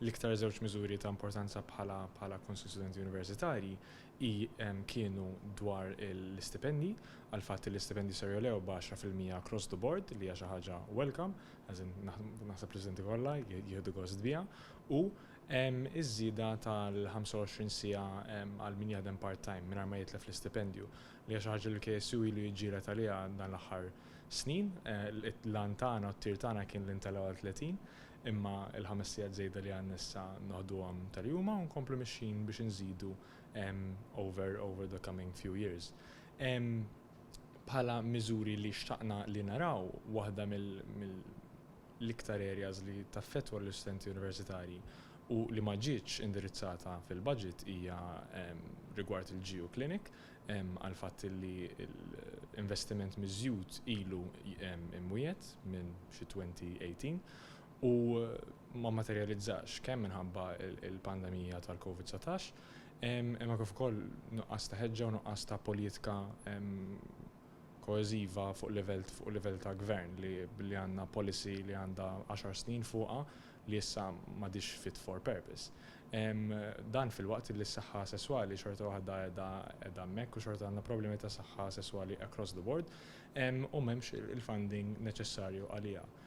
L-iktar żewġ miżuri ta' importanza bħala Kunsill Studenti Universitarji kienu dwar l-istipendi, għal fatt li l-istipendi ser jogħlew b'10% across the board, li hija xi ħaġa welcome, as in naħseb l-istudenti kollha jieħdu gost biha, u iż-żieda tal-25 siegħa għal min jaħdem part-time mingħajr ma jitlef l-istipendju, li hija xi ħaġa li l-KSU ilu jiġġieled għaliha dan l-aħħar snin. L-għan tagħna u t-tir tagħna kien li ntellgħu għal 30, imma il-5 sigħat żejda li għandna issa noħduhom tal-juma u nkomplu mixjin biex nżidu over the coming few years. Bħala miżuri li xtaqna li naraw, waħda mill-iktar areas li taffettwa l-istudenti universitarji u li ma ġietx indirizzata fil-budget hija rigward il-GU Clinic, għal fatt li l-investiment miżjud ilu imwiegħed minn xi 2018 u ma materializzax, kemm minħabba il-pandemija tal-COVID-19, imma kif ukoll nuqqas ta' ħeġġa u nuqqas ta' politika koeżiva fuq livell ta' gvern, li għandna policy li għandha 10 snin fuqha li issa m'għadhiex fit for purpose. Dan filwaqt li s-saħħa sesswali xorta waħda qiegħda hemmhekk u xorta għandna problemi ta' saħħa sesswali across the board u m'hemmx il-funding neċessarju għaliha.